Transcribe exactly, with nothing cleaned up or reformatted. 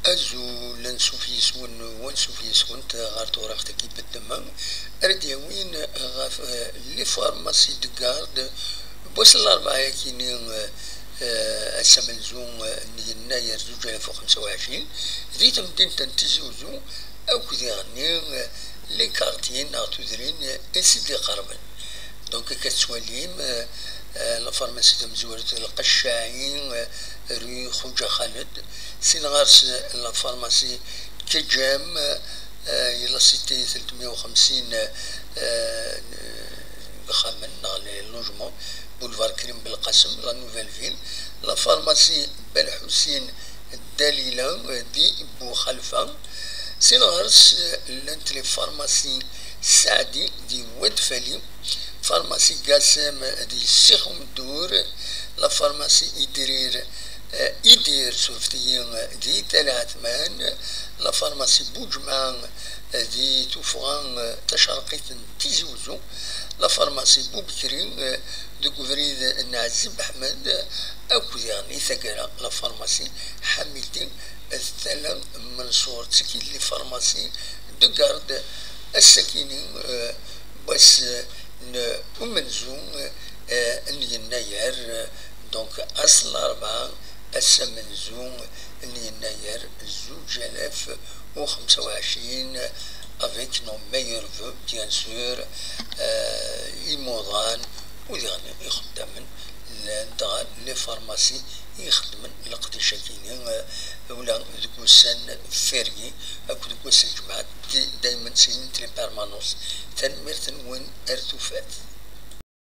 Azul, ansuf yes-wen, wansuf yes-went ɣer tewriqt-agi ibeddem ara d-yawin ɣef, eh, les pharmacies de garde n wass n larebɛa-yakini, eh, ass amenzu, eh, n yennayer zuǧ alaf u xemsa u ɛecrin, di temdint n Tizi Uzzu, akked diɣenni, eh, les quartiers neɣ tudrin, eh, i s-id-iqerben. Donc, akka tettwalim, eh, eh, la pharmacie tamezwarut d Lqeccaɛi, eh, rue Xuǧa Xaled. Sin ɣer-s, eh, la pharmacie Kejam, eh, i la cité telt mya u xemsin, eh, n ixxamen, neɣ les logements, boulevard Krim Belqasem, la Nouvelle Ville. La pharmacie Belḥusin Dalila, eh, di Buxalfa. Sin ɣer-s, eh, llant les pharmacies Saɛdi di Wad Fali, pharmacie Gassem di Six Umdur, la pharmacie Idrir, eh, Idir, surfet-iyi, di Tala Ɛetman, la pharmacie Buǧemɛa, eh, di tuffɣa, eh, tacerqit n Tizi Uzzu, la pharmacie Bubekri, eh, deg ubrid n Ɛzib Ḥmed, akked diɣen i taggara la pharmacie Ḥamidi, eh, Tala Menṣur, d tagi les pharmacies de garde. Ass-akini, eh, wass, eh, n umenzu, eh, n yennayer, eh, donc ass n larebɛa, ass amenzu n yennayer zuǧ alaf u xemsa u ɛecrin, avec nos meilleurs vœux, bien sûr, eh, imuḍan, u diɣen ixeddamen, llant dɣa les pharmacies i ixeddmen leqdic-akini, eh, ula deg ussan fériés akked deg wass n lǧemɛa, di-, daymen ssinent les permanences. Tanemmirt-nwen, ar tufat.